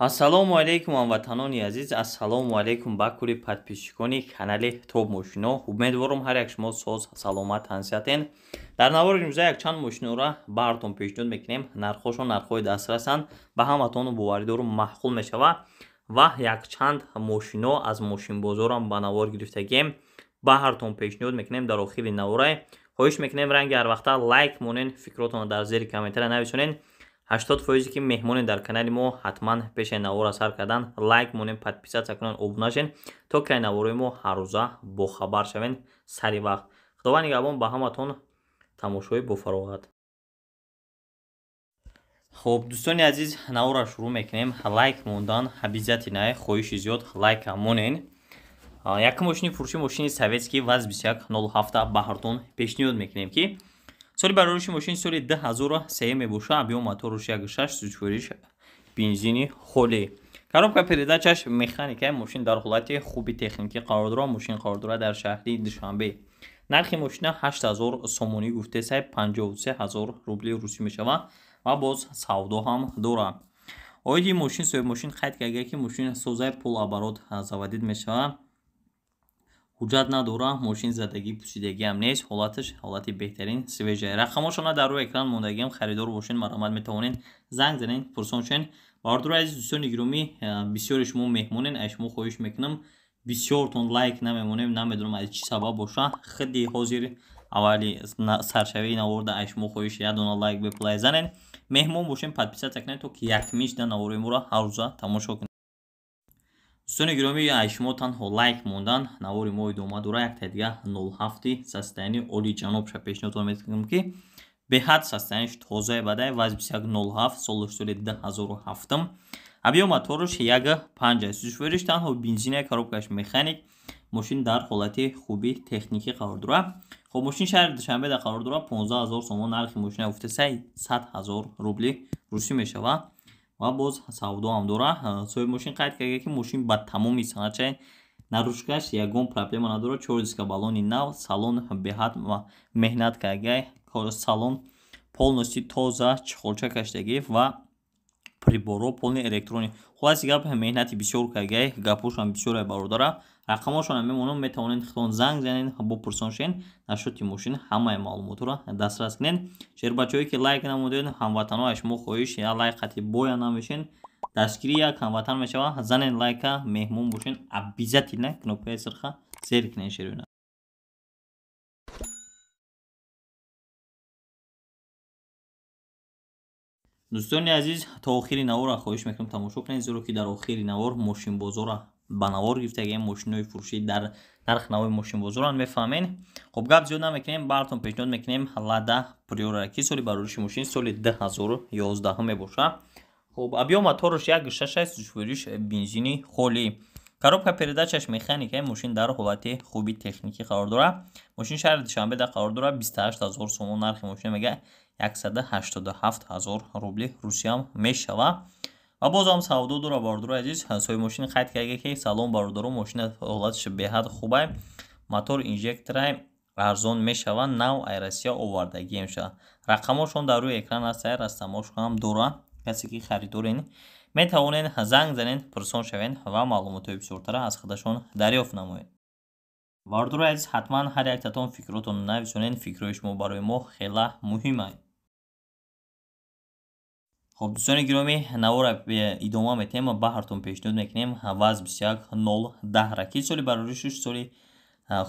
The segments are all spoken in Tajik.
Ассалому алайкум, ҳамватанони азиз, ассалому алайкум ба кулли подписчикони канали Топ Мошино. Умедворам, ҳар як шумо соз, саломат, тансиҳатен. Дар навори имрӯза якчанд мошиноро баҳартон пешниҳод мекунем. Нархҳошон нархҳои дастрасанд, ба ҳаматону боварӣ дорум, маъқул мешавад ва якчанд мошино аз мошинбозорам ба навор гирифтагием, баҳартон пешниҳод мекунем дар охири наворай. Хоҳиш мекунем, ранги ҳарвақта лайк монен, фикротонро дар зери комментария нависонен. 80 фоизе ки меҳмоне дар канали мо, ҳатман пешаи наворро сар кардан лайк монем, подписаться кунен, обуна шен, то ки наворои мо ҳаррӯза бохабар шавен сари вақт. Худованд нигаҳбон, ба ҳаматон тамошои бофароғат. Хуб, дӯстони азиз, наворро шурӯъ мекунем. Лайк мондан обязательно, хоҳиши зиёд, лайка монен. Якум мошини фурӯшӣ, мошини советский ВАЗ 2107 баҳартон пешниҳод мекунем, ки соли барориши мошин соли 2003 мебошад. Объём моторуш 1,6, сӯзишвориш бензини холӣ, коробка передачаш механика. Мошин дар ҳолати хуби техникӣ қарор дорад. Мошин қарор дорад дар шаҳри Душанбе. Нархи мошина 8000 сомонӣ гуфтесай, 53 ҳазор рубли русӣ мешавад ва боз савдо ҳам дорад. Оиди мошин соҳибмошин қайд карда, ки мошин созай, полуоборот заводить мешавад, ҳуҷҷат надора, мошин задагӣ пусидагиам нест, ҳолаташ ҳолати беҳтарин, свежая. Рақамошона дар рӯи экран мондагиам, харидор бошед, марҳамат, метавонед занг занед, пурсон шавед. Бардори азиз, дӯстони гиромӣ, бисёри шумо меҳмонен, аз шумо хоҳиш мекунам, бисёртон лайк намемонем, намедонам аз чӣ сабаб боша. Хиди ҳозир аввали саршавии наворда аз шумо хоҳиш, як дона лайк беплай занед, меҳмон бошем, подписаться кунед, то ки якмишда наворои моро ҳаррӯза тамошо кунед. Дӯстони гиромӣ, аз шумо танҳо лайк мондан. Навори мо идома дорад. Якта дига 07 состояние олиҷанобша пешниҳодтон мекунам, ки беҳад состояниеш тозае бадай. ВАЗ 2107, солаш соли 2007, объём мотораш 1,5, сӯзишвориш танҳо бензина, коробкаш механик. Мошин дар ҳолати хуби техникӣ қарор дорад. Хоб, мошин шаҳри Душанбеда қарор дорад. 15 000 сомон нархи мошина гуфтесай, 100 000 рубли русӣ мешавад ва боз савдо ҳам дорад. Соҳиби мошин қайд карда, ки мошин ба тамоми санадча, наружкаш ягон проблема надорад, чор диска баллони нав, салон беҳад меҳнат карда, салон полностью тоза, чехолча каштагӣ ва приборо полный электронӣ. Хулоси гап, меҳнати бисёр карда, гапошам бисёре, бародара. Рақамошона мемонам, метавонед худтон занг занед, бопурсон шен насчёти мошин, ҳамаи маълумотро дастрас кунед. Шербачаҳое ки лайк намудед, ҳамватанҳо, аз шумо хоҳиш, я лайк қати боя намешен, дастгирӣ як ҳамватан мешавад. Занед лайка, меҳмон бошен, обязательно кнопкаи сирха зер кунед, шерона. Дӯстони азиз, то охири наворро хоҳиш мекунам, тамошо кунед, зеро ки дар охири навор мошинбозорро ба навор гирифтагием. Мошинои фурӯшӣ дар нарх навои мошинбозорро мефаҳмед. Хоб, гап зиёд намекунем, баҳартон пешниҳод мекунем Лада Приора, ки соли барориши мошин соли 2011 мебошад. Хоб, объём мотораш 1,6, сӯзишвориш бензини холӣ, коробка передачаш механика. Мошин дар ҳолати хуби техникӣ қарор дорад. Мошин шаҳри Душанбеда қарор дорад. 28 000 сомон нархи мошина мега, 187 ҳазор рубли русиям мешавад ва бозам савдо дора. Бародари азиз, соҳиби мошин қайд карда, ки салом, бародаро, мошина ҳолаташ беҳад хубай, мотор инжекторай, арзон мешавад, нав ай Россия овардагием шавад. Рақамошон дар рӯи экран аст, растамошон ҳам дора. Касе ки харидорен, метавонед занг занед, пурсон шавед ва маълумотҳои бисёртара аз худашон дарёфт намоед. Бародари азиз, ҳатман ҳар яктатон фикротонро нависонед, фикрҳои шумо барои мо хела муҳиманд. Хоб, дӯстони гиромӣ, наворро идома метиҳем ва баҳартон пешниҳод мекунем ВАЗ 21010, ки соли бароришаш соли,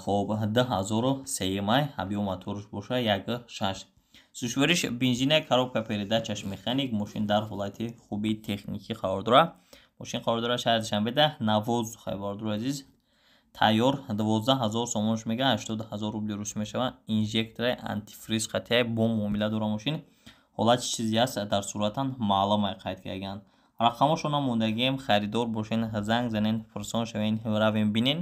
хоб, 2003 май, объём мотораш боша 1,6, сӯзишвориш бензина, коробка передачаш механик. Мошин дар ҳолати хуби техникӣ қарор дорад. Мошин қарор дорад шаҳри Душанбеда, на воздухай. Бародари азиз, тайёр 12 000 сомонш мега, 80 000 рубли русӣ мешавад. Инжектораи антифриз қатъия, бо муомила дора. Мошин ҳолати чизе аст, дар суратан маълумай, қайд кардагианд. Рақамошона мондагием, харидор бошен, занг занен, пурсон шавен, равем бинен,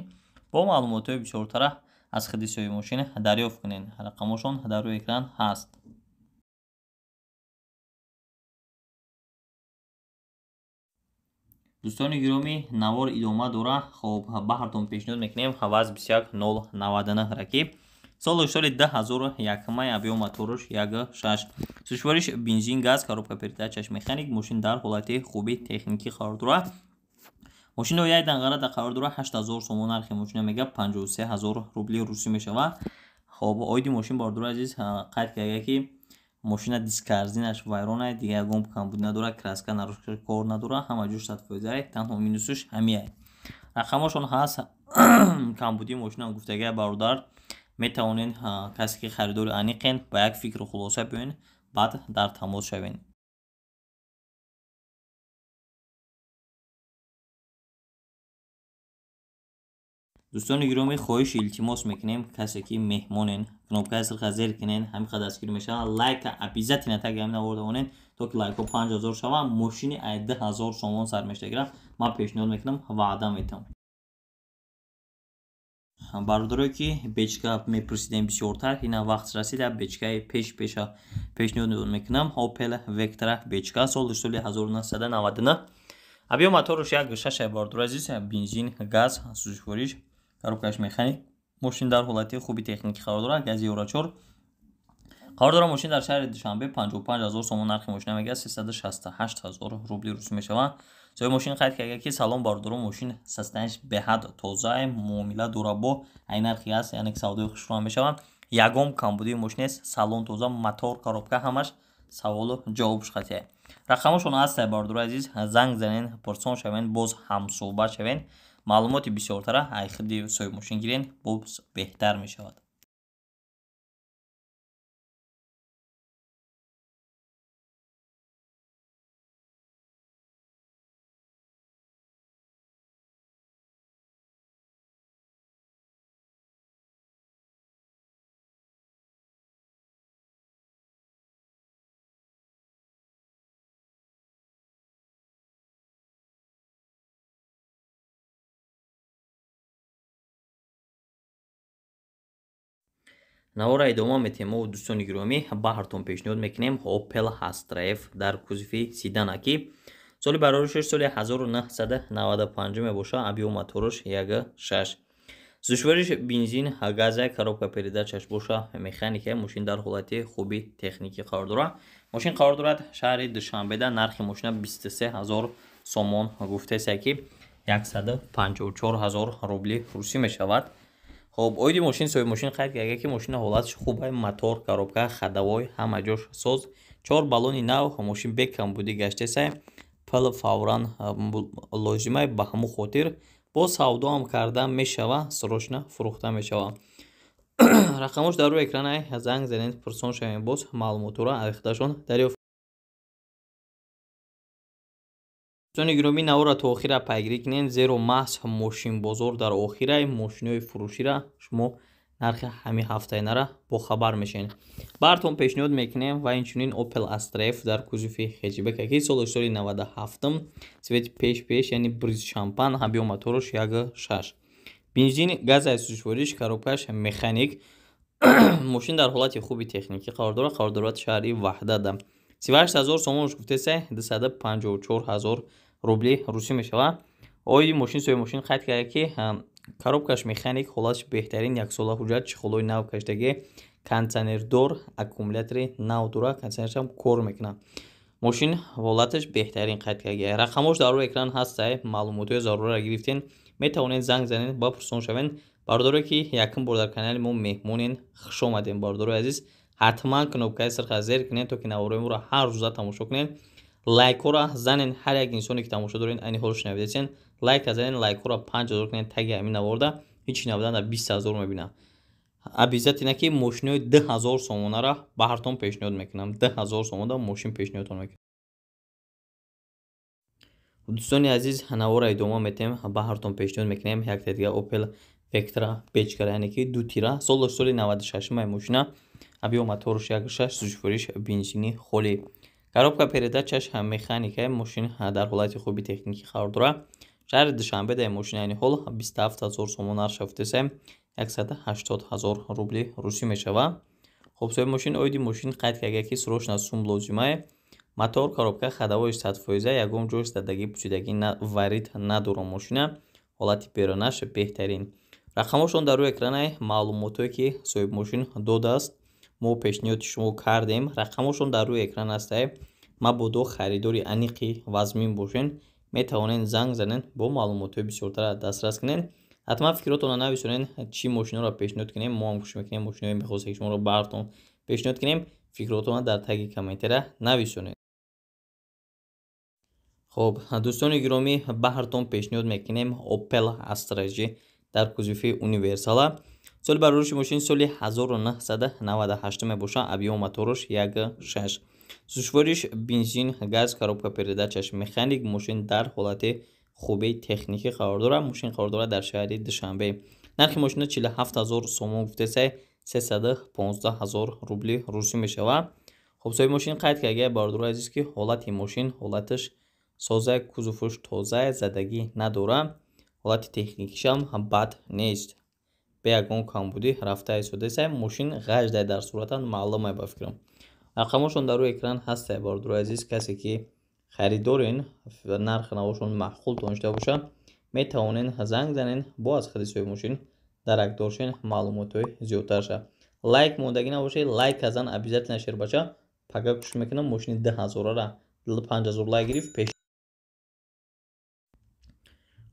бо маълумотҳои бисёртара аз худи соҳиби мошин дарёфт кунед. Рақамошон дар рӯи экран ҳаст. Дӯстони гиромӣ, навор идома дора. Хоб, баҳартон пешниҳод мекунем ВАЗ 21099, ки Соли 2001, объём моторш 1.6. Сӯзишвориш бензин, газ, коробка передачаш механик. Мошин дар ҳолати хуби техникӣ қарор дорад. Мошин ноҳияи Данғарада қарор дорад. 8000 сомон нархи мошина мега, 53 000 рубли русӣ мешавад. Хоб, оиди мошин, бародари азиз, қайд карда, ки мошина дискорзинаш вайрона, дигар ягон камбуд надорад, краска нарушка кор надорад, ҳама ҷош 100%, танҳо минусуш ҳамияй. Рақамошон ҳаст, камбудии мошина гуфтагия бародар. Метавонед, касе ки харидори аниқен, ба як фикру хулоса биёен, баъд дар тамос шавед. Дӯстони гиромӣ, хоҳиши илтимос мекунем, касе ки меҳмонен, кнопкаи сирха зер кунен, ҳамин қадр дастгирӣ мешавад. Лайка обязательно таги ҳамин наворда монен, то ки лайкҳо 5000 шаванд. Мошини ай 2000 сомон сар мешагира, ман пешниҳод мекунам, ваъда метавам. Бародарое ки бечка мепурсидем бисёртар, ина вақт расида, бечкаи пеш пеша пешниҳод мекунам. Opel Vectra бечка, соли 1999, объём моторш 1.6, бародари азиз, бензин, газ, сӯзишвориш, коробкаш механик. Мошин дар ҳолати хуби техникӣ қарор дорад, гази евро 4 қарор дорад. Мошин дар шаҳри Душанбе, 55 000 сомон нархи мошина мегӯяд, 368 000 рубли русӣ мешавад. Соҳиби мошин қайд карда, ки салом, бародарон, мошин состояниш беҳад тозае, муомила дора, бо ай нархи аст, яъне ки савдои хушрӯ мешавад, ягон камбудии мошин нест, салон тоза, мотор, коробка ҳамаш саволу ҷавобш қатъия. Рақамошон ҳаст, бародари азиз, занг занен, пурсон шавен, боз ҳамсӯҳбат шавен, маълумоти бисёртара ай худи соҳиби мошин гирен, боз беҳтар мешавад. Навора идома метем. Мо, дӯстони гиромӣ, баҳртон пешниҳод мекунем Opel Astra F дар кузови седана, ки соли бароришаш соли 1995 мебошад, объём мотораш 1.6, сӯзишвориш бензин, газа, коробка передачаш боша механика. Мошин дар ҳолати хуби техникӣ қарор дорад. Мошин қарор дорад шаҳри Душанбеда. Нархи мошина 23 000 сомон гуфтеса, ки 154 000 рубли русӣ мешавад. Хоб, оиди мошин соҳиби мошин қайд карда, ки мошина ҳолаташ хуб, мотор, коробка, ходовой ҳама ҷош соз, чор баллони нав, мошин бекамбудӣ гаштеса, пул фавран лозимай, ба ҳамун хотир бо савдоам карда мешава, срочно фурӯхта мешава. Рақамош дар рӯи экранай, занг занед, пурсон шавем, боз маълумотҳоро аз дарёфт. Дӯстони гиромӣ, наворро то охира пайгирӣ кунед, зеро маҳз мошинбозор дар охираи мошинои фурӯшира шумо нархи ҳамин ҳафтаинара бохабар мешавед. Баҳртон пешниҳод мекунем ва инчунин Opel Astra F дар кузови хэтчбека, ки соли 97, цвети пеш пеш, яъне бриз шампан, объём мотораш 1.6, бензин, газаи сӯзишвориш, коробкаш механик. Мошин дар ҳолати хуби техникӣ қарор дорад, қарор дорад шаҳри Ваҳдада. 38 000 сомонш гуфтеса, 254 000 рубли русӣ мешавад. Оиди мошин соҳиби мошин қайд карда, ки коробкаш механик, ҳолаташ беҳтарин, яксола ҳуҷҷат, чехолҳои нав кашидагӣ, кондитсионердор, аккумулятори нав дорад, кондитсионершам кор мекунад. Мошин ҳолаташ беҳтарин қайд карда. Рақамош дар рӯи экран ҳастай, маълумотҳои зарурро гирифтен, метавонед занг занед ба пурсон шавед. Бародарое ки якум бор дар канали мо меҳмонен, хуш омадем, бародарои азиз. Ҳатман кнопкаи сирха зер кунед, то ки наворҳои моро ҳар рӯза тамошо кунед. Лайкҳоро занен, ҳар як инсоне ки тамошо доред, айни ҳол шунавидесен, лайка занен, лайкҳоро 5000 кунед таги ҳамин наворда, ҳеҷ набудан дар 20 000 мебинам. Обязательно ки мошинои 2000 сомонаро ба ҳартон пешниҳод мекунам, 2000 сомонда мошин пешниҳодтон мекунам. Дӯстони азиз, наворро идома метем. Ба ҳартон пешниҳод мекунем якта дига Opel Vectra бечкара, яъне ки ду тира, солаш соли 96 мошина, объём моторш 1.6, сӯзишвориш бензини холӣ, коробка передачаш механика. Мошин дар ҳолати хуби техникӣ қарор дорад, шаҳри Душанбе дар мошина айни ҳол 27 000 сомон нарх шафтеса, 180 000 рубли русӣ мешавад. Хоб, соҳиби мошин оиди мошин қайд карда, ки срочно сум лозимае. Мотор, коробка, ходовои 100%, ягон ҷош задагӣ, пучидагӣ, варид надорад. Мошина ҳолати берунаш беҳтарин. Рақамҳошон дар рӯи экране, маълумотое ки соҳибмошин додааст, мо пешниҳоди шумо кардем. Рақамҳошон дар рӯи экран ҳастае. Мабодо харидори аниқи вазмин бошен, метавонед занг занен, бо маълумотҳои бисёртар дастрас кунед. Ҳатман фикротонро нависонед, чӣ мошинҳоро пешниҳод кунем. Мо ҳам кӯшиш мекунем мошинои мехостем шуморо баҳртон пешниҳод кунем. Фикротонро дар таги комментария нависонед. Хоб, дӯстони гиромӣ, баҳртон пешниҳод мекунем Opel Astra G дар кузови универсала. Соли барориши мошин соли 1998 мебошад, объём мотораш 1.6. Сӯзишвориш бензин, газ, коробка передачаш механик. Мошин дар ҳолати хуби техникӣ қарор дорад. Мошин қарор дорад дар шаҳри Душанбе. Нархи мошина 47 000 сомон гуфтесай, 315 000 рубли русӣ мешавад. Хоб, соҳиби мошин қайд карда, бародарои азиз, ки ҳолати мошин ҳолаташ соза, кузоваш тоза, задагӣ надорад. Ҳолати техникишам бад нест. Бе ягон камбудӣ рафта истодесай. Мошин ғаждай дар суратан маълумай ба фикрам. Рақамҳошон дар рӯи экран ҳастай, бародарои азиз. Касе ки харидорен, нархи навошон маъқултон шуда бошад, метавонен занг занен, бо аз худи соҳиби мошин даракдор шен, маълумотҳои зиёдтар шавад. Лайк мондагӣ набошед, лайк казан обязательно, шербача. Пага кӯшиш мекунам мошини 2000-ара 5000 лайк гирифт пеш.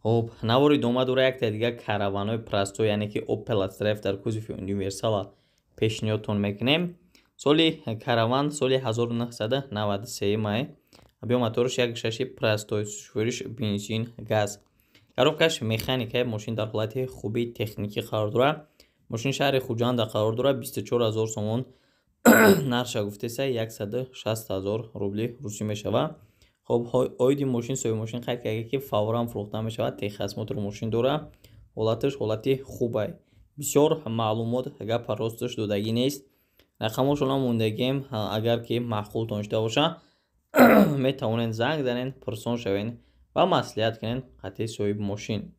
Хоб, навор идома дора. Якта дига караванҳои простой, яъне ки Opel Astra дар кузови универсала пешниҳодтон мекунем. Соли караван соли 1993 май, объём мотораш 1.6 простой, сӯзишвориш бензин, газ, коробкаш механика. Мошин дар ҳолати хуби техникӣ қарор дорад. Мошин шаҳри Хуҷанда қарор дорад. 24 000 сомон нархша гуфтеса, 160 000 рубли русӣ мешавад. Хоб, оиди мошин соҳиби мошин қайд карда, ки фавран фурӯхта мешавад, техосмотр мошин дорад, ҳолаташ ҳолати хубай. Бисёр маълумот гапа росташ додагӣ нест. Рақамҳошонам мондагием. Агар ки маъқултон шуда бошад, метавонед занг занед, пурсон шавед ва маслиҳат кунед қатъи соҳиби мошин.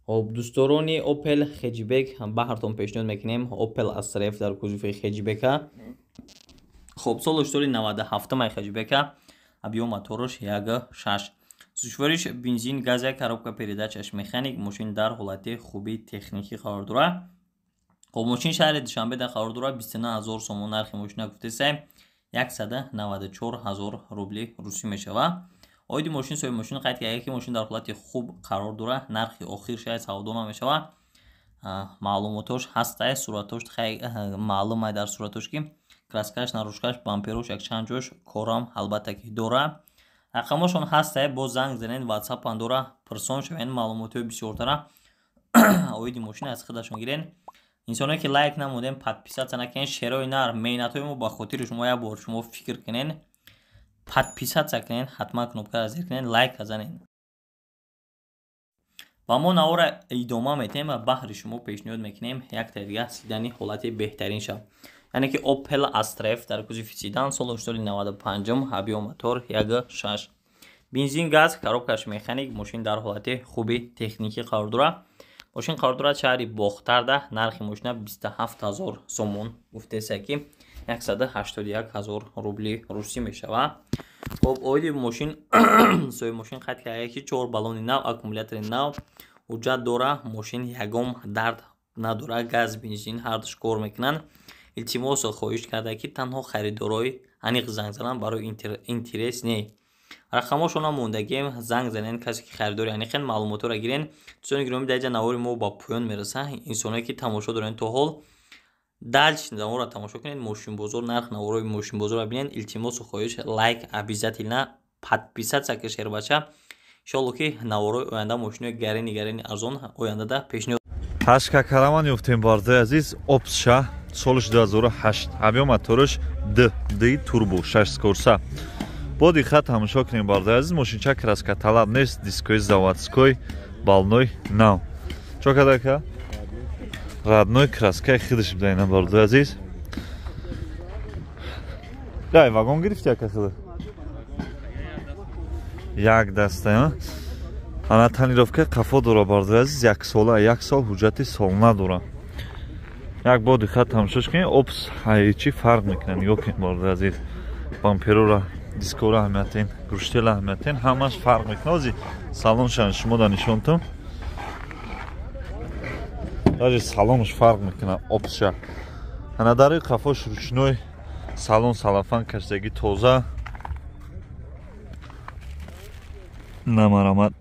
Хоб, дӯстдорони Opel хеджбек, баҳртон пешниҳод мекунем Opel Astra F дар кузови хеджбека. Хоб, солаш соли 97 май, хеджбека, объём мотораш 1.6, сӯзишвориш бензин, газа, коробка передачаш механик. Мошин дар ҳолати хуби техникӣ қарор дорад. Хоб, мошин шаҳри Душанбеда қарор дорад. 29 000 сомон нархи мошина гуфтесай, 194 000 рубли русӣ мешавад. Оиди мошин соҳиби мошин қайд карда, ки мошин дар ҳолати хуб қарор дорад, нархи охир шояд савдо намешавад. Маълумотош ҳастай, суратош маълумай, дар суратош ки краскаш, наружкаш, бамперош якчанд ҷош корам албатта ки дорад. Рақамҳошон ҳастай, боз занг занед, ватсапам дора, пурсон шавед, маълумотҳои бисёртара оиди мошин аз худашон гиред. Инсоное ки лайк намудем, подписаться накунед, шерои нар, меҳнатҳои мо ба хотири шумо. Як бор шумо фикр кунед, подписаться кунед, ҳатман кнопкаро зер кунед, лайк занед. Ва мо навора идома метиҳем ва баҳри шумо пешниҳод мекунем якта дига седани ҳолати беҳтарин шав, яъне ки Opel Astra F дар кузови седан, соли соли 95, объём мотор 1.6, бензин, газ, коробкаш механик. Мошин дар ҳолати хуби техникӣ қарор дорад. Мошин қарор дорад шаҳри Бохтарда. Нархи мошина 27 000 сомон гуфтеса, ки 181 000 рубли русӣ мешавад. Хоб, оиди мошин соҳиби мошин қайд карда, ки чор баллони нав, аккумулятори нав, ҳуҷҷат дора, мошин ягон дард надорад, газ, бензин ҳардуш кор мекунанд. Илтимосо хоҳиш карда, ки танҳо харидорои аниқ занг зананд, барои интерес не. Рақамҳошонам мондагием, занг занед, касе ки харидори аниқен, маълумотҳоро гирен. Дӯстони гиромӣ, дар инҷа навори мо ба поён мерасад. Инсоное ки тамошо доред то ҳол, дальше наворро тамошо кунед, мошинбозор, нарх наворои мошинбозорро бинед. Илтимосу хоҳиш, лайк обязательно, подписаться ки, шербача. Иншоалло ки наворои оянда мошинои гарени гарени арзон ояндада пешниҳод. Ҳаштка караван ёфтем, бардаи азиз. Опсша, солиш 2008, объём мотораш д ди турбо, 6 скорса. Бо диққат тамошо кунем, бардаи азиз. Мошинча краска талаб нест, дискои заводской, баллоной нав. Чо кадака родной краскаи худаш будаина, бардаи азиз. Дай вагон гирифти, ака, худ як даста. Ана тонировка қафо дора, бардаи азиз, яксола, як сол ҳуҷҷати солна дора. Як бор диққат тамошош кунед. Опс чӣ фарқ мекунад, нигоҳ кунед, бардаи азиз. Бамперора, дискора аҳамиятен, груштела аҳамиятен, ҳамаш фарқ мекунад. Ози салоншан шумо да нишонтум. Даже салонш фарқ мекунад, опсша. Ана дари қафош ручной, салон салафан кашидагӣ тоза. Намарамад.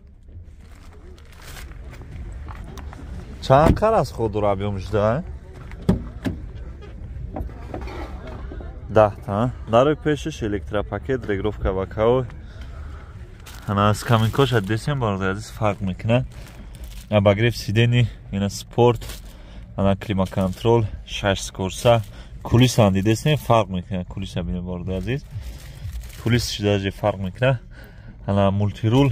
Чанд қар аз худ дора объёмшда? 10 та. Дарои пешаш электропакет, регировка вакао. Ана аз каминкоша десем бародар азиз фарқ мекунад. Обогрев сидени, ина спорт, ана климаконтрол, 6 скорса, кулиса дидесем фарқ мекунад. Кулиса бинем бародар азиз. Кулисаш даже фарқ мекунад. Ана мультирул,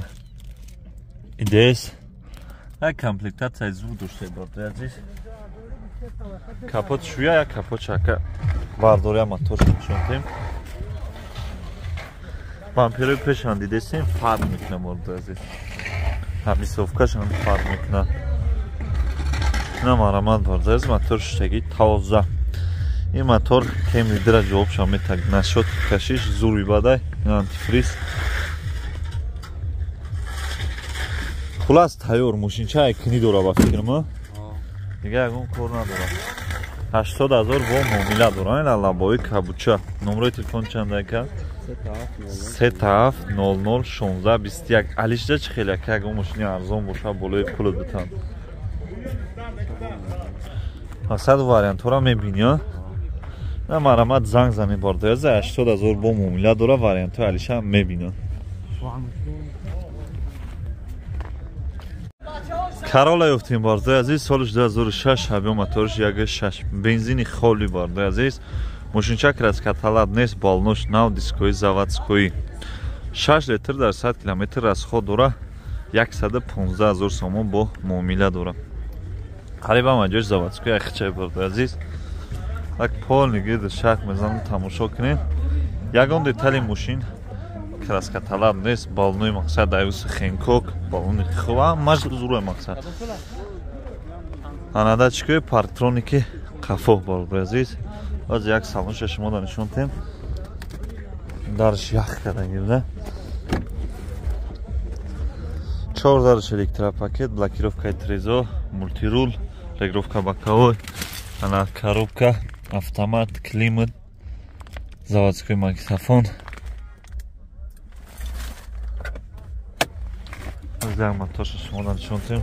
ИДС. Як комплектатсияи зуд дошта бародар азиз. Капот шуя, як капот шака бардория моторш нишонтем. Бамперои пешан дидесем фарқ мекунад бародар азиз. Ҳамисовкашам фарқ мекунад. Ина марамат бародар азиз, мотор шуштагӣ тоза. Ин мотор кеми дира ҷавобшам метаг нашод кашиш зур бадай, ин антифриз. Хулас тайёр мошинча кини дора ба фикрам. Дига ягон кор надора. 80 000 бо муомила дора. Ин лабои кабуча. Номерои телефон чанд ака? 37 00 16 21. Алишда чӣ хеле ака ягон мошини арзон боша болои пулот битан. Мақсад вариантҳоро мебинӣ. На марамат занг зани бародар азиз, 80 000 бо муомила дора, вариантҳои Алиша мебинад. Карола ёфтем бародар азиз, соли 2006, объём моторш 1.6, бензини холи бародар азиз. Мошинча краскаталаб нест, балнош нав, дискои заводской. 6 литр дар 100 километр расход дора, 115 000 сомон бо муомила дора. Қариб ҳама ҷош заводской ахчай бародар азиз. Як полный гирд шах мезанам тамошо кунед. Ягон детали мошин краскаталаб нест, балнои мақсад аюси хенкок, балони хува, ҳамаш зуруи мақсад. Ана датчикои парктроники қафо бародар азиз. Баъз як салонша шумо да нишон тем. Дарш ях карда гирда. 4 дарш электропакет, блокировкаи трезо, мультирул, регировка боковой, ана коробка, автомат, климат, заводской магнитофон. Як моторша шумо да нишон тем.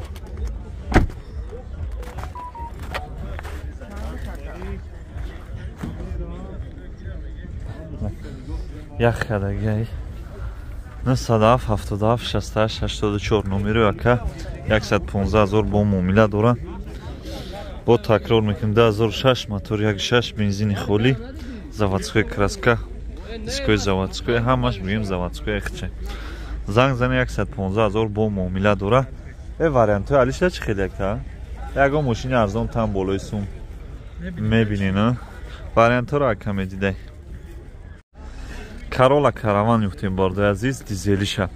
Ях кардагиай. 97 77 68 84 номери ака 115 000 бо муомила дора. Бо такрор мекунем 2006 мотор 1.6 бензини холӣ, заводской краска, дискои заводской, ҳамаш мегӯем заводской ахча. Занг зани 115 000 бо муомила дора. Э вариантҳои Алиша чӣ хеле ака? Ягон мошини арзон там болои сум мебинен, вариантҳоро ака медидай. Карола Караван ёфтем бародар азиз, дизелиша.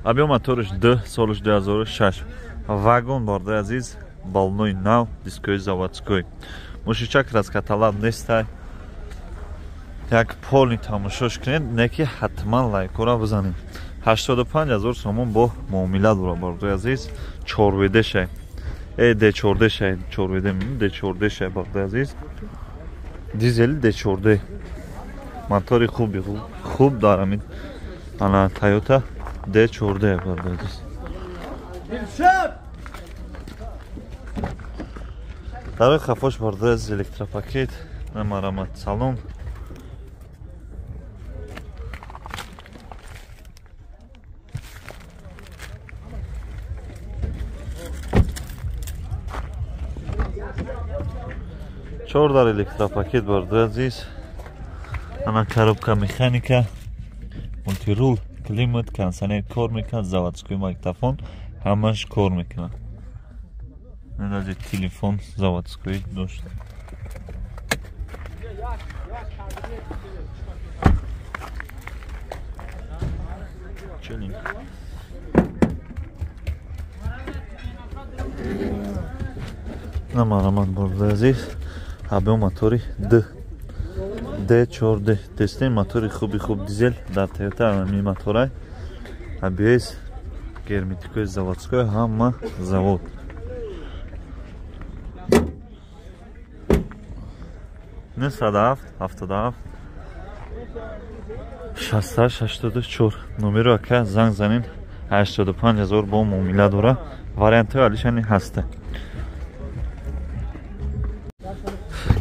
Объём моторш 2, солш 2006. Вагон бародар азиз, балнои нав, дискои заводской. Мошинча краскаталаб нестай. Як полни тамошош кунед, не ки ҳатман лайкора бизанед. 85 000 сомон бо муомила дора бародар азиз, 4 шай. D4 шай, 4 D4 шай бародар азиз. Дизели D4. Мотори хуби хуб дарамид. Ана Toyota D4 бародар азиз. Дарои хафош бародар азиз электропакет, намарамат салон. Чор дар электропакет бародар азиз. Ана коробка механика, мультирул, климат, кондиционер кор мекунад, заводской магнитофон ҳамаш кор мекунад. Даже телефон заводской дошт. Челин. Намарамат бародар азиз, объём мотори Д. D4D тестем мотори хуби хуб дизел дар Toyota ами моторай ABS герметикои заводской ҳама завод. 907 77 68 84 номеро ака занг занин 85 000 бо муомила дора. Вариантҳои алишани ҳаста.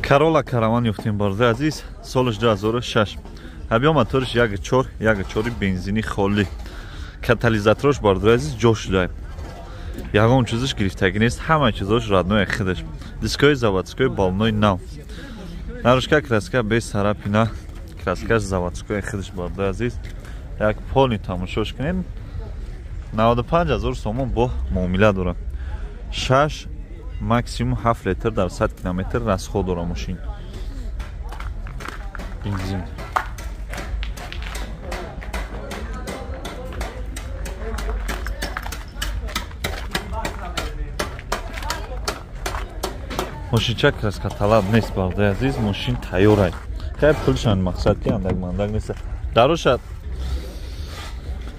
Карола Караван ёфтем бародари азиз, солаш 2006. Ҳабё моториш 1.4, 1.4 бензини холӣ. Катализатораш бародари азиз ҷо шуда. Ягон чизаш гирифтагӣ нест, ҳама чизош родной худаш. Дискои заводской балонои нав. Нарушка краска без царапина, краскаш заводской худаш бародари азиз. Як полни тамошош кунед. 95 000 сомон бо муомила дорад. 6 максимум 7 литр дар 100 километр расход дора мошин. Бензин. Мошинча краска талаб нест бародари азиз, мошин тайёр ай. Хай пулшан мақсад ки андак мандак нест. Дарошад.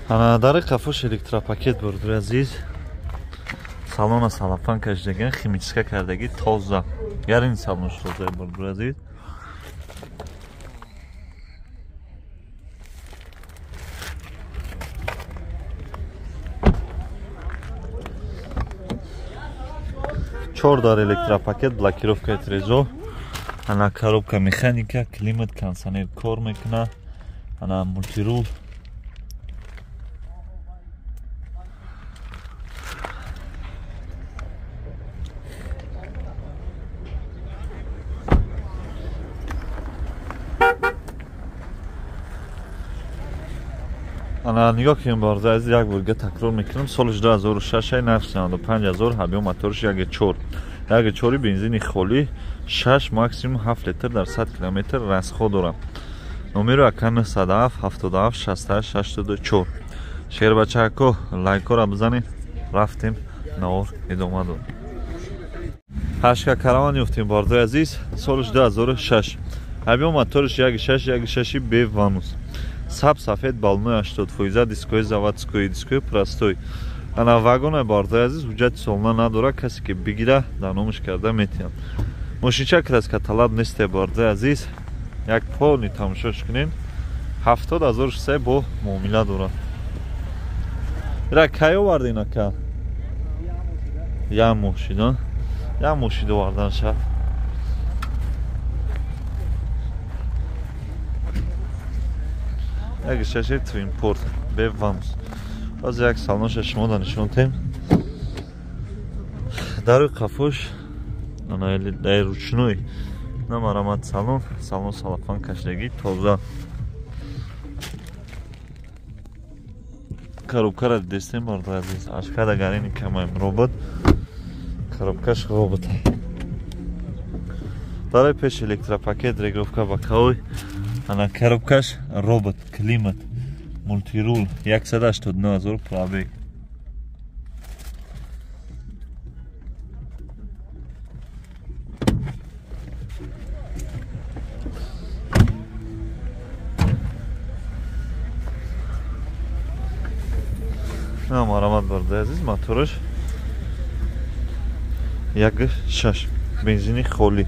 Ана дари қафош электропакет бародари азиз. Салона салафан кашидаган, химическа кардагӣ тоза. Ярин салон тоза бародари азиз. Чор дар электропакет, блокировкаи трезо, ана коробка механика, климат, кондиционер кор мекуна, ана мультирул. Ана нигоҳ кунем бародари азиз, як борга такрор мекунам, соли 2006 нархи 95 000, ҳабё моториш 1.4. 1.4 бензини холӣ, 6 максимум 7 литр дар 100 километр расход дорад. Номеро ака 907 77 68 84. Шербачако лайкора бизанед. Рафтем, навор идома дод. Ҳашка Караван ёфтем бародари азиз, соли 2006. Ҳабё моториш 1.6, 1.6 беванус. Саб сафед балонои 80%, дискои заводской, дискои простой. Ана вагонаи бародари азиз ҳуҷҷати солона надорад, касе ки бигира дар номаш карда метиҳад. Мошинча краска талаб несте бародари азиз. Як полни тамошош кунем. 70 600 бо муомила дорад. Ира кай овардин ака? Як моҳ шид, а? Як моҳ шид овардан шад. Як шаши твинпорт беванус. Баъзе як салонаша шумо да нишон тем. Дари қафош ана дар ручной намарамад салон, салон салафан кашидагӣ тоза. Коробкара дидестем бародари азиз, ашкада гарини камаем робот, коробкаш робот. Барои пеш электропакет, регулировка боковой, ана коробкаш робот, климат, мультирул, 189 000 пробег. Марамат бародари азиз, мотораш 1.6 бензини холӣ,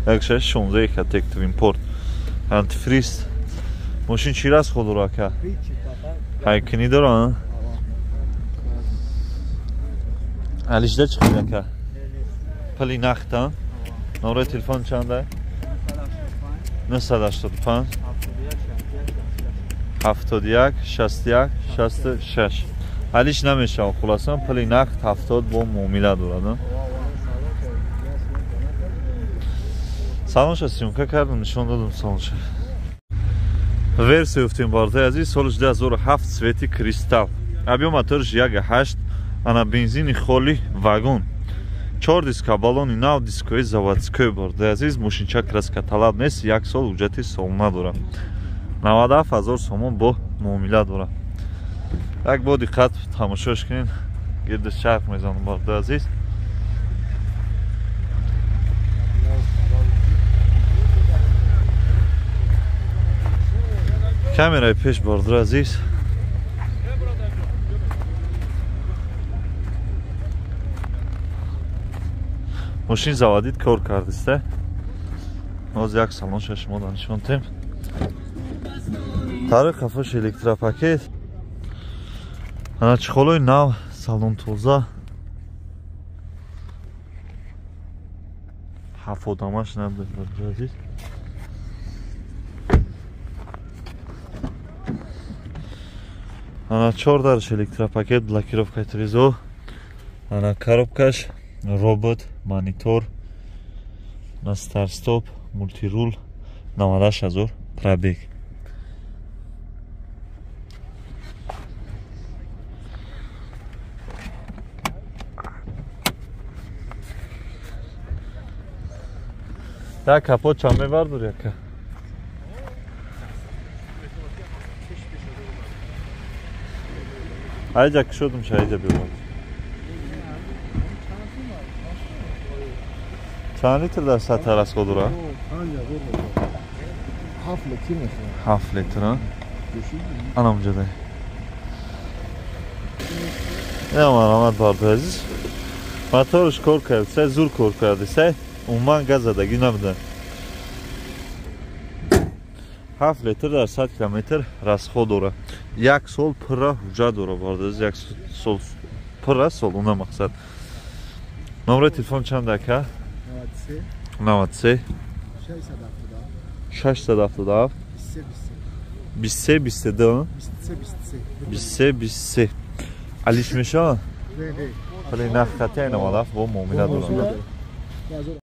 1.6 16 Ecotec Twin Port, антифриз. Мошин чӣ расход дора ака? Ҳайкунӣ дора? Алишда чӣ хел ака? Пули нақд, а? Номраи телефон чанда? 985 71 61 66. Алиш намешавад, хулоса пули нақд 70 бо муомила дорад. Салонша съёмка кардам, нишон додам салонша. Версия ёфтем бародари азиз, соли 2007 цвети кристалл. Объем моториш 1.8, ана бензини холӣ, вагон. 4 диска, балони нав, дискои заводской бародари азиз, мошинча краска талаб нест, як сол ҳуҷҷати солона дорад. 97 000 сомон бо муомила дорад. Як бо диққат тамошош кунед, гирди чарх мезанам бародари азиз. Камераи пеш бардор азиз. Мошин заводид кор кардиста. Ҳозир як салонша шумо нишон тем. Тариқ қафош электропакет. Ана чехолои нав, салон тоза. Ҳафт одамаш набуд бардор азиз. Ана чор дарш электропакет, блокировкаи трезо. Ана коробкаш, робот, монитор, на старт-стоп, мультирул, 98 000 пробег. Так, капот чанд мебардор яка? Айҷа кушодум ша, айҷа бибар. Чанд литр дар сатҳ расход дора? 7 литр мехӯрад. 7 литр, а? Ана унҷа дай. Ина марҳамат бардор азиз. Моторш кор кард, сай зур кор кард, сай умуман газ задагӣ набуда. 7 литр дар 100 километр расход дора. Як сол пурра ҳуҷҷат дора бардор азиз, як сол пурра солона мақсад. Номери телефон чанд ака? 93 677 23 22 23 23. Алиш мешавад? Вале нарх хати 97 бо муомила дорад.